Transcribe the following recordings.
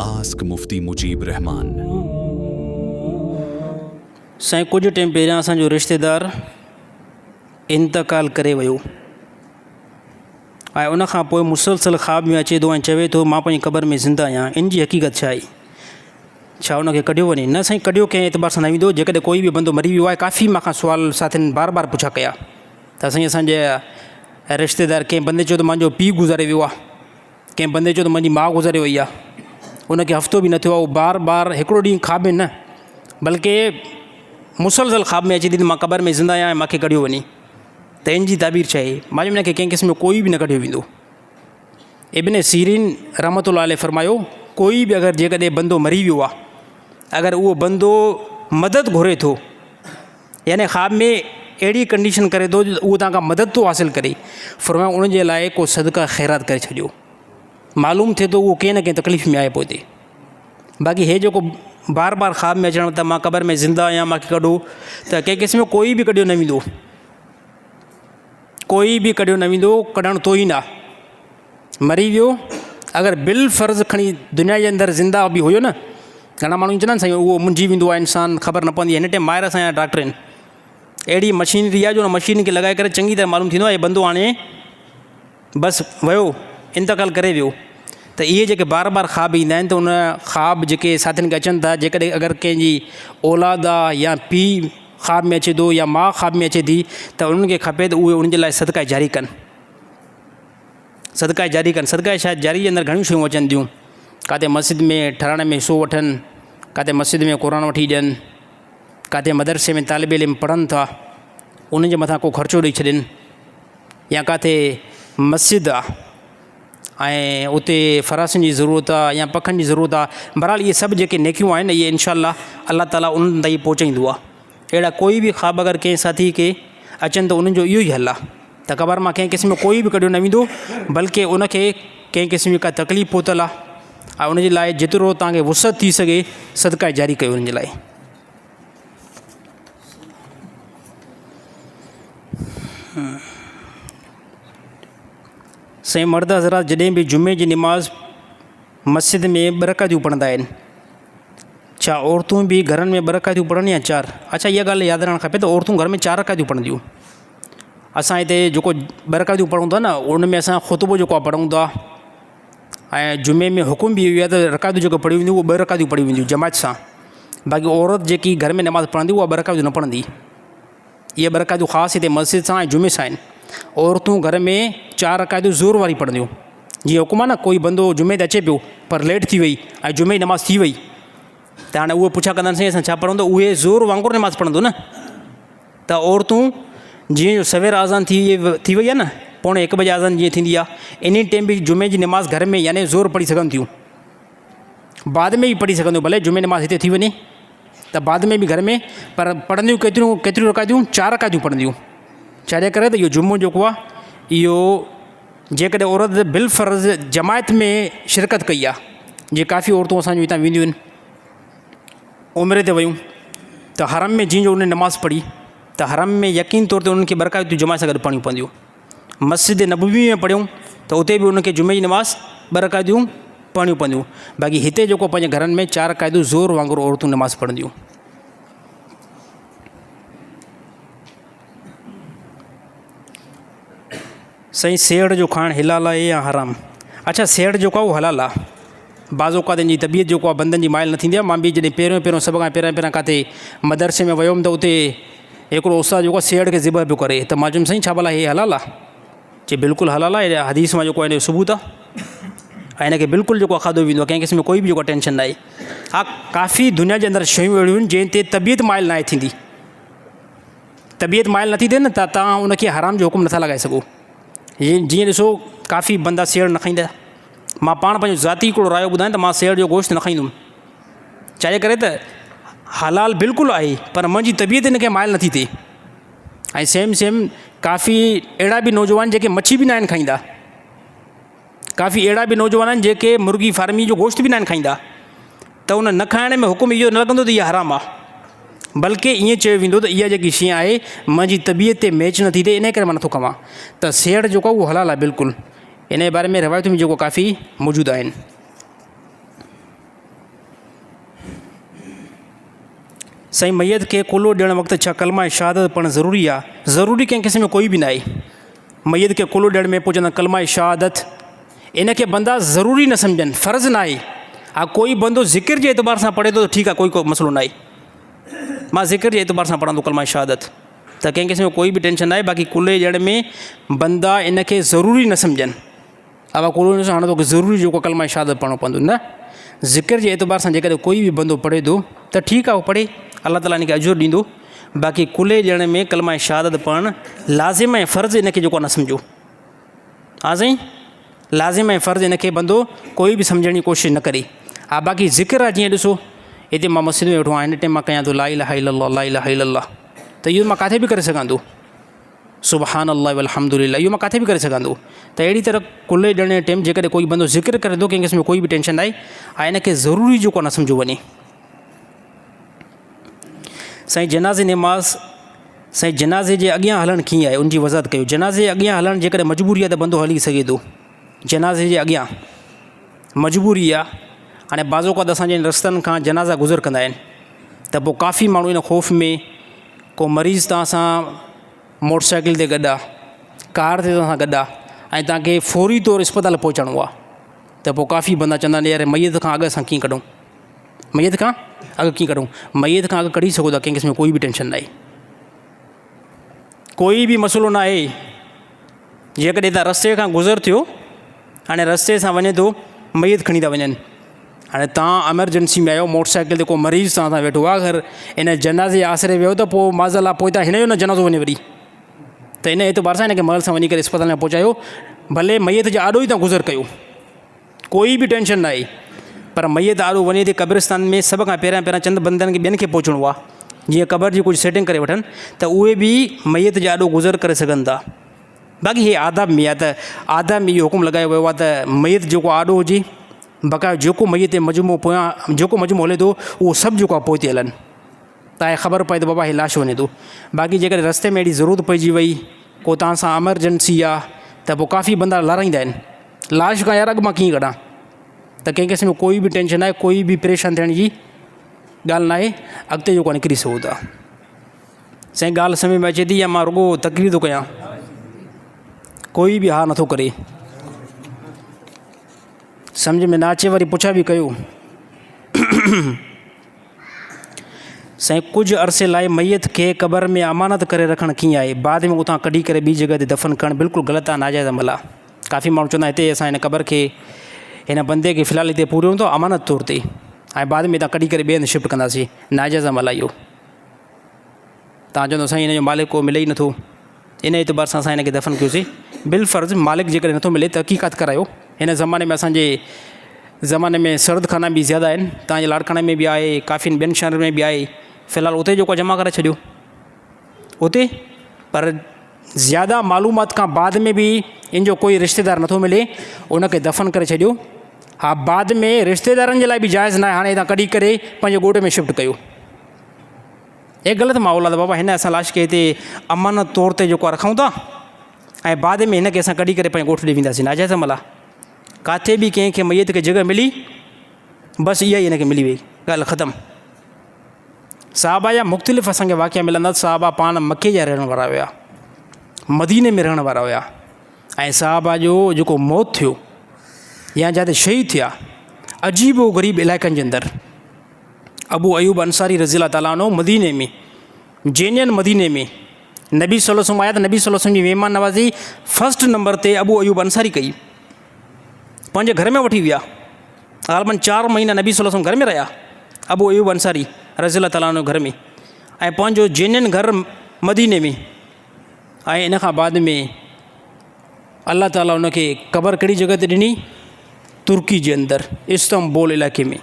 Ask Mufti Mujeeb Rehman. سائين ڪجهه team پهريان اسان جو رشتيدار انتقال ڪري ويو ۽ ان کان پوء مسلسل خواب ۾ اچي ٿو ۽ چوي ٿو مان پنهنجي قبر ۾ زنده آهيان ان جي حقيقت ڇا آهي ڇا ان کي ڪڍيو وڃي نه سائين ڪڍيو ڪنهن اعتبار سان نه ويندو جيڪڏهن ڪوئي به بندو مري ويو آهي ڪافي مان کان سوال ساٿين بار بار پڇا ڪيا ته سائين اسان جا رشتيدار ڪنهن بندي چيو ته مانجو پيء گذاري ويو آهي ڪنهن بندي چيو ته منهنجي ماء گذاري وئي آهي ان کي هفتو به نه ٿيو آهي اهو بار بار هڪڙو ڏينهن خواب ۾ نه بلڪه مسلسل خواب ۾ اچي ٿي ته مان قبر ۾ زنده آهيان ۽ مونکي ڪڍيو وڃي ته ان جي تعبير ڇا آهي معلوم ان کي ڪنهن قسم جو ڪوئي به نه ڪڍيو ويندو ابن سيرين رحمت الله عليه فرمايو ڪوئي به اگر جيڪڏهن بندو مري ويو آهي اگر اهو بندو مدد گهري ٿو يعني خواب ۾ اهڙي ڪنڊيشن ڪري ٿو جو اهو توهان کان مدد ٿو حاصل ڪري فرمايو ان جي لاء ڪو صدقه خيرات ڪري ڇڏيو معلوم ٿئي ٿو اهو ڪنهن نه ڪنهن تڪليف ۾ آهي پوء تي باقي هي جيڪو بار بار خواب ۾ اچڻ ته مان قبر ۾ زنده آهيان مانکي ڪڍو ته ڪنهن قسم جو ڪوئي به ڪڍيو نه ويندو ڪوئي به ڪڍيو نه ويندو ڪڍڻ تو ئي نه مري ويو اگر بالفرض کڻي دنيا جي اندر زنده به هيو نه گهڻا ماڻهو چوندا آهن سائين اهو منجهي ويندو آهي انسان خبر نه پوندي هن ٽائيم ماهر اسان جا ڊاڪٽر آهن اهڙي مشينري آهي جو ان مشين کي لڳائي ڪري چڱي طرح معلوم ٿيندو آهي هي بندو هاڻي بس ويو انتقال ڪري ويو ته اهي جيڪي بار بار خواب ايندا آهن ته ان خواب جيڪي ساٿين کي اچن ٿا جيڪڏهن اگر ڪنهن جي اولاد آهي يا پيء خواب ۾ اچي ٿو يا ماء خواب ۾ اچي ٿي ته انهن کي کپي ته اهي انهن جي لاء صدقه جاري ڪن صدقه جاري ڪن صدقه شايد جاري جي اندر گهڻيون شيون اچن ٿيون ڪاٿي مسجد ۾ ٺهرائڻ ۾ حصو وٺن ڪاٿي مسجد ۾ قرآن وٺي ڏين ڪاٿي مدرسي ۾ طالب علم پڙهن ٿا انهن جي مٿان ڪو خرچو ڏئي ڇڏين يا ڪاٿي مسجد آ ۽ اتي فراسين جي ضرورت آ يا پکن جي ضرورت آ بهرحال اهي سڀ جيڪي نيڪيون آهن اهي انشاء الله الله تعاليٰ انهن تائين پهچائيندو آ اهڙا ڪوئي به خواب اگر ڪنهن ساٿي کي اچن ته انهن جو اهو ئي حل آ ته قبر مان ڪنهن قسم جو ڪوئي به ڪڍيو نه ويندو بلڪه ان کي ڪنهن قسم جي ڪا تڪليف پهتل آ ۽ ان جي لاء جيترو توهان کي وسعت ٿي سگهي صدقه جاري ڪيو ان جي لاء. سائين مرد حضرات جڏهن به جمعي جي نماز مسجد ۾ ٻه رڪعتيون پڙهندا آهن ڇا عورتون به گهرن ۾ ٻه رڪعتيون پڙهن يا چار اڇا اها ڳالهه ياد رهڻ کپي ته عورتون گهر ۾ چار رڪعتيون پڙهنديون اسان هتي جيڪو ٻه رڪعتيون پڙهون ٿا نه ان ۾ اسان خطبو جيڪو آهي پڙهون ٿا ۽ جمعي ۾ حڪم به اهو ئي آهي ته رڪعتون جيڪو پڙهيون وينديون اهي ٻه رڪعتيون پڙهيون وينديون جماعت سان باقي عورت جيڪي گهر ۾ نماز پڙهندي اها ٻه رڪعتيون نه پڙهندي اهي ٻه رڪعتون خاص هتي مسجد سان ۽ جمعي سان آهن عورتون گهر ۾ چار رڪعتون زور واري پڙهنديون جيئن حڪم آهي نه ڪوئي بندو جمعي تي اچي پيو پر ليٽ ٿي وئي ۽ جمعي جي نماز ٿي وئي ته هاڻي اهي پڇا ڪندا سائين اسان ڇا پڙهون ته اهي زور وانگر نماز پڙهندو نه ته عورتون جيئن جو سوير اذان ٿي ٿي وئي آهي نه پوڻي هڪ بجي اذان جيئن ٿيندي آهي انهي ٽائيم به جمعي جي نماز گهر ۾ يعني زور پڙهي سگهن ٿيون بعد ۾ به پڙهي سگهنديون ڀلي جمعي نماز هتي ٿي وڃي ته بعد ۾ به گهر ۾ پر پڙهنديون ڪيتريون ڪيتريون رڪعتيون چار رڪعتيون پڙهنديون ڇا جي ڪري ته اهو جمعو جيڪو آهي اهو جيڪڏهن عورت بالفرض جماعت ۾ شرڪت ڪئي آهي جيئن ڪافي عورتون اسانجون هتان وينديون آهن عمري تي ويون ته حرم ۾ جيئن جو انهن نماز پڙهي ته حرم ۾ يقين طور تي انهن کي ٻه رڪعتيون جماعت سان گڏ پڙهڻيون پونديون مسجد نبوي ۾ پڙهيون ته اتي به انهن کي جمعي جي نماز ٻه رڪعتيون پڙهڻيون پونديون باقي هتي جيڪو پنهنجي گهرن ۾ چار رڪعتيون زور وانگر عورتون نماز پڙهنديون. سائين سيهڙ جو کائڻ حلال آهي يا حرام؟ اڇا سيهڙ جيڪو آهي اهو حلال آهي بعض اوقات ان جي طبيعت جيڪو آهي بندن جي مائل نه ٿيندي آهي مان به جڏهن پهريون پهريون سڀ کان پهريان پهريان ڪاٿي مدرسي ۾ ويو هيم ته اتي هڪڙو استاد جيڪو آهي سيهڙ کي ذبح پيو ڪري ته مان چيم سائين ڇا ڀلا هي حلال آهي چي بلڪل حلال آهي حديث مان جيڪو آهي ان جو ثبوت آهي ۽ هن کي بلڪل جيڪو آهي کاڌو ويندو آهي ڪنهن قسم جو ڪوئي به جيڪو ٽينشن نه آهي ها ڪافي دنيا جي اندر شيون اهڙيون آهن جنهن تي طبيعت مائل نه آهي ٿيندي طبيعت مائل نٿي ٿئي نه ته توهان ان کي حرام جو حڪم نٿا لڳائي سگهو جيئن ڏسو ڪافي بندا سيهڙ نه کائيندا مان پاڻ پنهنجو ذاتي هڪڙو رايو ٻڌايان ته مان سيهڙ جو گوشت نه کائيندم ڇا جي ڪري ته حلال بلڪل آهي پر منهنجي طبيعت ان کي مائل نٿي ٿئي ۽ سيم سيم ڪافي اهڙا به نوجوان جيڪي مڇي به ناهن کائيندا ڪافي اهڙا به نوجوان آهن جيڪي مرغي فارمي جو گوشت به ناهن کائيندا ته ان نه کائڻ ۾ حڪم اهو نه لڳندو ته اها حرام آهي بلڪه ائين چيو ويندو ته اها جيڪي شيء آهي منهنجي طبيعت تي ميچ نٿي ٿئي ان ڪري مان نٿو کاوان ته سيڙ جيڪو آهي اهو حلال آهي بلڪل ان جي باري ۾ روايتون به جيڪو ڪافي موجود آهن. سائين ميت کي ڪلهو ڏيڻ وقت ڇا ڪلمه شهادت پڙهڻ ضروري آ؟ ضروري ڪنهن قسم جو ڪوئي به ناهي. ميت کي ڪلهو ڏيڻ ۾ پوء چوندا ڪلمه شهادت ان کي بندا ضروري نه سمجهن فرض ناهي. ها ڪوئي بندو ذڪر جي اعتبار سان پڙهي ٿو ته ٺيڪ آ ڪوئي ڪو مسئلو ناهي. مان ذڪر جي اعتبار سان پڙهان ٿو ڪلمه شهادت ته ڪنهن قسم جو ڪوئي به ٽينشن ناهي باقي ڪلهي ڏيڻ ۾ بندا ان کي ضروري نه سمجهن. اها ڪو نه هاڻي توکي ضروري جيڪو ڪلمه شهادت پڙهڻو پوندو نه ذڪر جي اعتبار سان جيڪڏهن ڪوئي به بندو پڙهي ٿو ته ٺيڪ آهي اهو پڙهي الله تعاليٰ ان کي اجر ڏيندو باقي ڪلهي ڏيڻ ۾ ڪلمه شهادت پڙهڻ لازم ۽ فرض ان کي جيڪو نه سمجهو ها سائين لازم ۽ فرض ان کي بندو ڪوئي به سمجهڻ جي ڪوشش نه ڪري ها باقي ذڪر آهي جيئن ڏسو هتي مان مسجد ۾ ويٺو آهيان هن ٽائيم مان ڪيان ٿو لا اله الا الله لا اله الا الله ته اهو مان ڪاٿي به ڪري سگهان ٿو سبحان الله والحمد لله اهو مان ڪاٿي به ڪري سگهان ٿو ته اهڙي طرح ڪلهي ڏيڻ جي ٽيم جيڪڏهن ڪوئي بندو ذڪر ڪري ٿو ڪنهن قسم جو ڪوئي به ٽينشن ناهي ۽ ان کي ضروري جو ڪونه سمجهيو وڃي. سائين جنازي نماز سائين جنازي جي اڳيان هلڻ ڪيئن آهي ان جي وضاحت ڪيو جنازي جي اڳيان هلڻ جيڪڏهن مجبوري آهي ته بندو هلي سگهي ٿو جنازي جي اڳيان مجبوري آهي هاڻي بعض اوقات اسان جي رستن کان جنازا گذر ڪندا آهن ته پوء ڪافي ماڻهو ان خوف ۾ ڪو مريض توهان سان موٽر سائيڪل تي گڏ آ ڪار تي توهان سان گڏ آ ۽ توهان کي فوري طور اسپتال پهچڻو آ ته پوء ڪافي بندا چوندا آهن يار ميت کان اڳ اسان ڪيئن ڪڍون ميت کان اڳ ڪيئن ڪڍون ميت کان اڳ ڪڍي سگهو ٿا ڪنهن قسم جو ڪوئي به ٽينشن ناهي ڪوئي به مسئلو ناهي جيڪڏهن توهان رستي کان گذر ٿيو هاڻي رستي سان وڃي ٿو ميت کڻي ٿا وڃن هاڻي توهان ايمرجنسي ۾ آهيو موٽر سائيڪل تي ڪو مريض توهان سان ويٺو آهي اگر ان جنازي جي آسري ويو ته پوء معاذ الله پوئتان هن جو نه جنازو وڃي وري ته ان اعتبار سان هن کي مهل سان وڃي ڪري اسپتال ۾ پهچايو ڀلي ميت جي آڏو ئي توهان گذر ڪيو ڪوئي به ٽينشن نه آهي پر ميت آڏو وڃي ٿي قبرستان ۾ سڀ کان پهريان پهريان چند بندن کي ٻين کي پهچڻو آهي جيئن قبر جي ڪجهه سيٽنگ ڪري وٺن ته اهي به ميت جي آڏو گذر ڪري سگهن ٿا باقي هي آداب ۾ آهي ته آداب ۾ اهو حڪم لڳايو ويو آهي ته ميت جيڪو آڏو هجي بقايو جيڪو ميت مجموعو پويان جيڪو مجموعو هلي ٿو اهو سڀ جيڪو آهي پوئتي هلن تاکي خبر پئي ته بابا هي لاش وڃي ٿو باقي جيڪڏهن رستي ۾ اهڙي ضرورت پئجي وئي ڪو توهان سان ايمرجنسي آهي ته پوء ڪافي بندا لارائيندا آهن لاش کان يار اڳ مان ڪيئن ڪڍان ته ڪنهن قسم جو ڪوئي به ٽينشن ناهي ڪوئي به پريشان ٿيڻ جي ڳالهه ناهي اڳتي جيڪو نڪري سگهو ٿا. سائين ڳالهه سمجهه ۾ اچي ٿي يا مان رڳو تقرير ٿو ڪيان؟ ڪوئي به ها نٿو ڪري. سمجهه ۾ نه اچي وري پڇا به ڪيو. سائين ڪجهه عرصي لاء ميت کي قبر ۾ امانت ڪري رکڻ ڪيئن آهي؟ بعد ۾ اتان ڪڍي ڪري ٻي جڳهه تي دفن ڪرڻ بلڪل غلط آهي ناجائز عمل آهي. ڪافي ماڻهو چوندا آهن هتي اسان هن قبر کي هن بندي کي في الحال هتي پوريون ٿا امانت طور تي ۽ بعد ۾ هتان ڪڍي ڪري ٻئي هنڌ شفٽ ڪنداسين ناجائز عمل آهي اهو. توهان چوندو سائين هن جو مالڪ ڪو ملي ئي نٿو ان اعتبار سان اسان هن کي دفن ڪيوسين بالفرض مالڪ جيڪڏهن نٿو ملي تحقيقات ڪرايو هن زماني ۾ اسانجي زماني ۾ سرد خانا به زياده آهن توهان جي لاڙڪاڻي ۾ به آهي ڪافي ٻين شهرن ۾ به آهي في الحال اتي جيڪو جمع ڪرائي ڇڏيو اتي پر زياده معلومات کان بعد ۾ به ان جو ڪوئي رشتيدار نٿو ملي ان کي دفن ڪري ڇڏيو ها بعد ۾ رشتيدارن جي لاء به جائز ناهي هاڻي هتان ڪڍي ڪري پنهنجي ڳوٺ ۾ شفٽ ڪيو هي غلط ماحول آهي ته بابا هن اسان لاش کي هتي امانت طور تي جيڪو رکون ٿا ۽ بعد ۾ هن کي اسان ڪڍي ڪري پنهنجي ڳوٺ ڏي وينداسين ناجائز عمل آهي ڪاٿي به ڪنهن کي ميت کي جڳهه ملي بس اها ئي هن کي ملي وئي ڳالهه ختم صحابه جا مختلف اسانکي واقعا ملندا صحابه پاڻ مڪي جا رهڻ وارا هيا مديني ۾ رهڻ وارا هيا ۽ صحابه جو جيڪو موت ٿيو يا جاتي شهيد ٿيا عجيب و غريب علائقن جي اندر ابو ايوب انصاري رضي الله تعالٰي عنه مديني ۾ جينين مديني ۾ نبي صلي الله عليه وسلم آيا ته نبي صلي الله عليه وسلم جي مهمان نوازي فرسٽ نمبر تي ابو ايوب انصاري ڪئي پنهنجي گهر ۾ وٺي ويا غالباً چار مهينا نبي صلي الله عليه وسلم گهر ۾ رهيا ابو ايوب انصاري رضي الله تعالٰي عنه گهر ۾ ۽ پنهنجو جينين گهر مديني ۾ ۽ ان کان بعد ۾ الله تعالٰي ان کي قبر ڪهڙي جڳهه تي ڏني ترڪي جي اندر استنبول علائقي ۾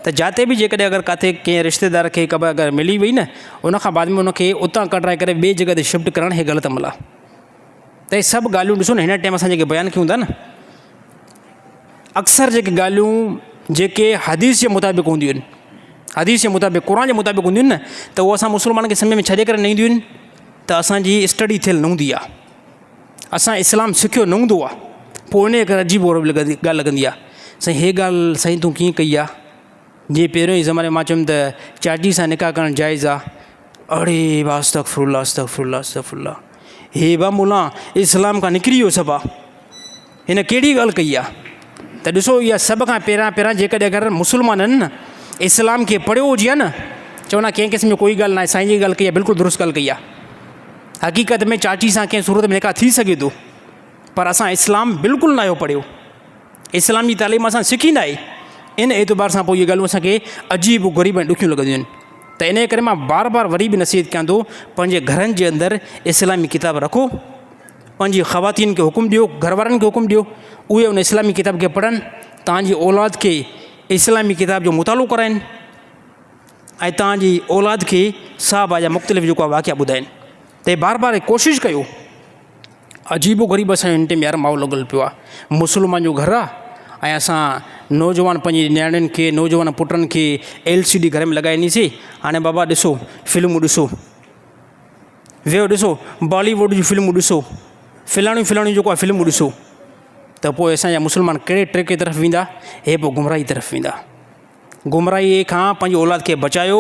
ته جاتي به جيڪڏهن اگر ڪاٿي ڪنهن رشتيدار کي قبر اگر ملي وئي نه ان کان بعد ۾ ان کي اتان ڪڍرائي ڪري ٻي جڳهه تي شفٽ ڪرڻ هي غلط عمل آهي ته هي سڀ ڳالهيون ڏسو نه هن ٽائيم اسان جيڪي بيان ڪيون ٿا نه اڪثر جيڪي ڳالهيون جيڪي حديث جي مطابق هونديون آهن حديث جي مطابق قرآن جي مطابق هونديون آهن نه ته اهو اسان مسلمانن کي سمجھ ۾ ڇڏي ڪري نه اينديون آهن ته اسانجي اسٽڊي ٿيل نه هوندي آهي اسان اسلام سکيو نه هوندو آهي پوء ان ڪري عجيب غريب لڳندي ڳالهه لڳندي آهي سائين هي ڳالهه سائين تون ڪيئن ڪئي آهي جيئن پهريون ئي زماني مان چيم ته چاچي سان نڪاح ڪرڻ جائز آ. اڙي با استغفرالله استغفرالله استغفرالله هي با مولا اسلام کان نڪري ويو سڀ آ. هن ڪهڙي ڳالهه ڪئي آ. ته ڏسو اها سڀ کان پهريان پهريان جيڪڏهن اگر مسلمانن اسلام کي پڙهيو هجي ها نه چون ها ڪنهن قسم جو ڪوئي ڳالهه ناهي سائين جي ڳالهه ڪئي آ بلڪل درست ڳالهه ڪئي آ. حقيقت ۾ چاچي سان ڪنهن صورت ۾ نڪاح ٿي سگهي ٿو پر اسان اسلام بلڪل ناهيو پڙهيو. اسلام جي تعليم اسان سکي ناهي ان اعتبار سان پوء اهي ڳالهيون اسان کي عجيب و غريب ۽ ڏکيون لڳنديون آهن ته انهيء ڪري مان بار بار وري به نصيحت ڪيان ٿو پنهنجي گهرن جي اندر اسلامي ڪتاب رکو پنهنجي خواتين کي حڪم ڏيو گهر وارن کي حڪم ڏيو اهي ان اسلامي ڪتاب کي پڙهن توهان جي اولاد کي اسلامي ڪتاب جو مطالعو ڪرائن ۽ توهان جي اولاد کي صحابه جا مختلف جيڪو واقعا ٻڌائن ته بار بار ڪوشش ڪيو عجيب و غريب اسان جو هن ٽيم يار ماحول لڳل پيو آ مسلمان جو گهر آ ۽ اسان نوجوان پنهنجي نياڻين کي نوجوان پٽن کي ايل سي ڊي گهر ۾ لڳائي ڏنيسي هاڻي بابا ڏسو فلمون ڏسو ويهو ڏسو بالي ووڊ جون فلمون ڏسو فلاڻيون فلاڻيون جيڪو آ فلمون ڏسو ته پوء اسان جا مسلمان ڪهڙي ٽريڪ جي طرف ويندا هي پوء گمراهي طرف ويندا گمراهيء کان پنهنجي اولاد کي بچايو،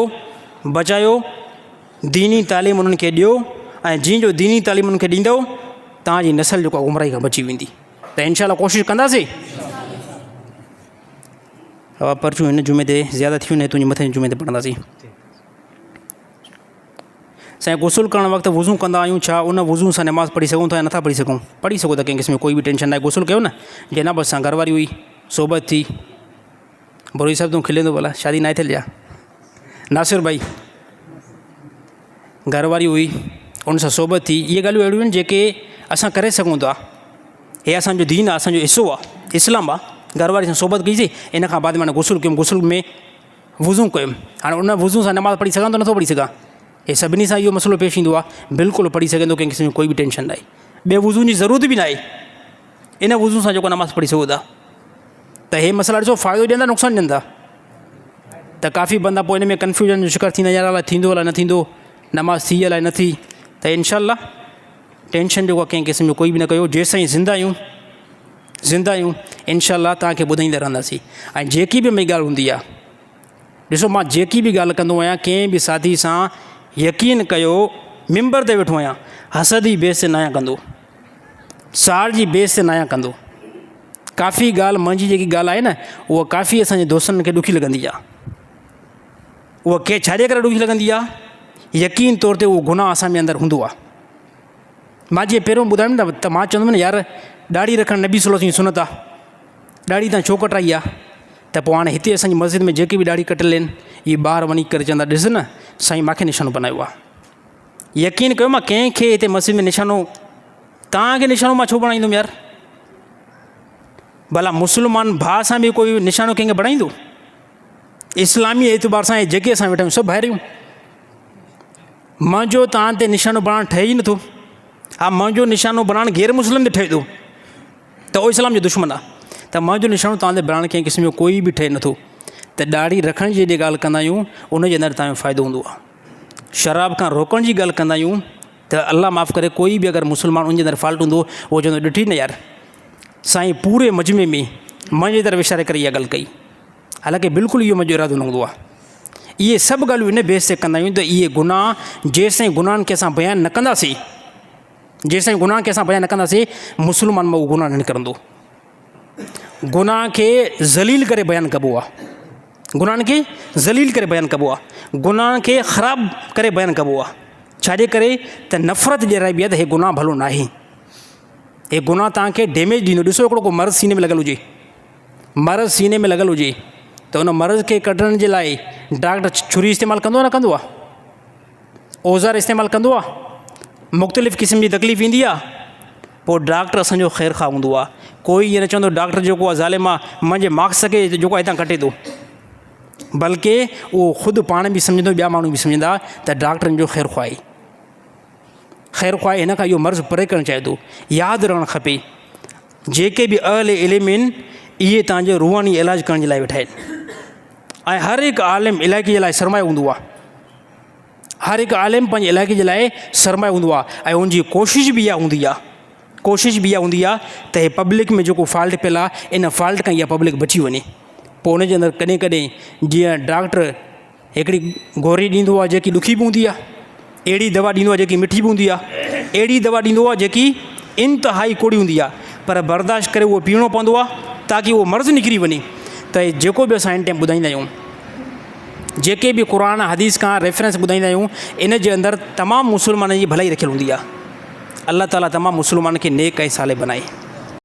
بچايو، ديني تعليم انهن کي ڏيو ۽ جيئن جو ديني تعليم انهن کي ڏيندؤ توهان جي نسل جيڪو آهي گمراهي کان بچي ويندي ته انشاء الله ڪوشش ڪنداسين. اها پرچون هن جمعي تي زياده ٿيون نه تنهنجي مٿئين جمعي تي پڙهنداسين. سائين غسل ڪرڻ وقت وضو ڪندا آهيون ڇا ان وضو سان نماز پڙهي سگهون ٿا يا نٿا پڙهي سگهون پڙهي سگهو ٿا ڪنهن قسم جو ڪوئي به ٽينشن ناهي غسل ڪيو نه جنابت سان گهر واري هئي صحبت ٿي بروهي صاحب تون کلين ٿو ڀلا شادي ناهي ٿيل ڇا ناصر ڀائي گهر واري هئي ان سان صحبت ٿي اهي ڳالهيون اهڙيون آهن جيڪي اسان ڪري سگهون ٿا هي اسانجو دين آهي اسانجو حصو آهي اسلام آهي گهر واري سان صحبت ڪئيسي ان کان بعد ۾ غسل ڪيم غسل ۾ وضو ڪيم هاڻي ان وضو سان نماز پڙهي سگهان ٿو نٿو پڙهي سگهان هي سڀني سان اهو مسئلو پيش ايندو آهي بلڪل پڙهي سگهين ٿو ڪنهن قسم جو ڪوئي به ٽينشن ناهي ٻئي وضو جي ضرورت به ناهي ان وضو سان جيڪو نماز پڙهي سگهو ٿا ته هي مسئلا ڏسو فائدو ڏين ٿا نقصان ڏين ٿا ته ڪافي بندا پوء ان ۾ ڪنفيوزن جو شڪار ٿيندا يار الائي ٿيندو الائي نه ٿيندو نماز ٿي الائي نه ٿي ته انشاء الله ٽينشن جيڪو ڪنهن قسم جو ڪوئي به نه ڪيو جيسين زنده آهيون زنده آهيون انشاء الله توهان کي ٻڌائيندا رهنداسين ۽ جيڪي به منهنجي ڳالهه هوندي آهي ڏسو مان جيڪي به ڳالهه ڪندو آهيان ڪنهن به ساٿي سان يقين ڪيو ممبر تي ويٺو آهيان حسد جي بيس تي نه آهيان ڪندو ساڙ جي بيس تي نه آهيان ڪندو ڪافي ڳالهه منهنجي جيڪي ڳالهه آهي نه اها ڪافي اسان جي دوستن کي ڏکي لڳندي آهي اها ڪي ڇا جي ڪري ڏکي لڳندي آهي يقين طور تي اهو گناهه اسان ۾ اندر هوندو آهي مان جيئن پهريون ٻڌايم نه ته مان چوندم نه يار ڏاڙهي رکڻ نبي صلي الله عليه وسلم جي سنت آهي ڏاڙهي تان ڇو ڪٽرائي آهي ته پوء هاڻي هتي اسان جي مسجد ۾ جيڪي به ڏاڙهي ڪٽيل آهن اهي ٻاهر وڃي ڪري چوندا ڏس نه سائين ماکي نشانو بنايو آهي يقين ڪيو مان ڪنهن کي هتي مسجد ۾ نشانو توهان کي نشانو مان ڇو بڻائيندم يار ڀلا مسلمان ڀاء سان به ڪوئي نشانو ڪنهن کي بڻائيندو اسلامي اعتبار سان جيڪي اسان ويٺا آهيون سڀ ڀائر آهيون منهنجو توهان تي نشانو بڻائڻ ٺهي ئي نٿو ها منهنجو نشانو بڻائڻ غير مسلم تي ٺهي ٿو ته اهو اسلام جو دشمن آهي ته منهنجو نشانو توهان تي بڻائڻ ڪنهن قسم جو ڪوئي به ٺهي نٿو ته ڏاڙهي رکڻ جي جڏهن ڳالهه ڪندا آهيون ان جي اندر توهان جو فائدو هوندو آهي شراب کان روڪڻ جي ڳالهه ڪندا آهيون ته الله معاف ڪري ڪوئي به اگر مسلمان ان جي اندر فالٽ هوندو اهو چوندو ڏٺي نه يار سائين پوري مجمعي ۾ منهنجي طرف اشاري ڪري اها ڳالهه ڪئي حالانڪه بلڪل اهو منهنجو ارادو نه هوندو آهي اهي سڀ ڳالهيون ان بيس تي ڪندا آهيون ته اهي گناهه جيستائين گناهن کي اسان بيان نه ڪنداسين جيستائين گناهن کي اسان بيان نه ڪنداسين مسلمان مان اهو گناهه نه نڪرندو گناهه کي ذليل ڪري بيان ڪبو آهي گناهن کي ذليل ڪري بيان ڪبو آهي گناهن کي خراب ڪري بيان ڪبو آهي ڇاجي ڪري ته نفرت ڏيارائبي آهي ته هي گناهه ڀلو ناهي هي گناهه توهان کي ڊيميج ڏيندو ڏسو هڪڙو ڪو مرض سيني ۾ لڳل هجي مرض سيني ۾ لڳل هجي ته ان مرض کي ڪڍڻ جي لاء ڊاڪٽر ڇري استعمال ڪندو آهي نه ڪندو آهي اوزار استعمال ڪندو آهي مختلف قسم جي تڪليف ايندي آهي پوء ڊاڪٽر اسانجو خير خواهه هوندو آهي ڪوئي ائين نه چوندو ڊاڪٽر جيڪو آهي ظالم آهي منهنجي مارڪس کي جيڪو آهي هتان ڪٽي ٿو بلڪه اهو خود پاڻ به سمجهندو ٻيا ماڻهو به سمجهندا ته ڊاڪٽرن جو خير خواهه آهي خير خواهه هن کان اهو مرض پري ڪرڻ چاهي ٿو ياد رهڻ کپي جيڪي به اهل علم آهن اهي تان جو روحاني علاج ڪرڻ جي لاء ويٺا آهن ۽ هر هڪ عالم علائقي جي لاء سرمايو هوندو آهي هر هڪ عالم پنهنجي علائقي جي لاء سرمايو هوندو آهي ۽ ان جي ڪوشش به اها هوندي آهي ڪوشش به اها هوندي آهي ته هي پبلڪ ۾ جيڪو فالٽ پيل آهي ان فالٽ کان اها پبلڪ بچي وڃي. پوء ان جي اندر ڪڏهن ڪڏهن جيئن ڊاڪٽر هڪڙي گوري ڏيندو آهي جيڪي ڏکي به هوندي آهي اهڙي دوا ڏيندو آهي جيڪي مٺي به هوندي آهي اهڙي دوا ڏيندو آهي جيڪي انتهائي ڪوڙي هوندي آهي پر برداشت ڪري اهو پيئڻو پوندو آهي تاڪي اهو مرض نڪري وڃي ته جيڪو به اسان هن ٽائيم ٻڌائيندا آهيون جيڪي به قرآن حديث کان ريفرنس ٻڌائيندا آهيون ان جي اندر تمام مسلمانن جي ڀلائي رکيل هوندي آهي الله تعاليٰ تمام مسلمانن کي نيڪ ۽ صالح بنائي.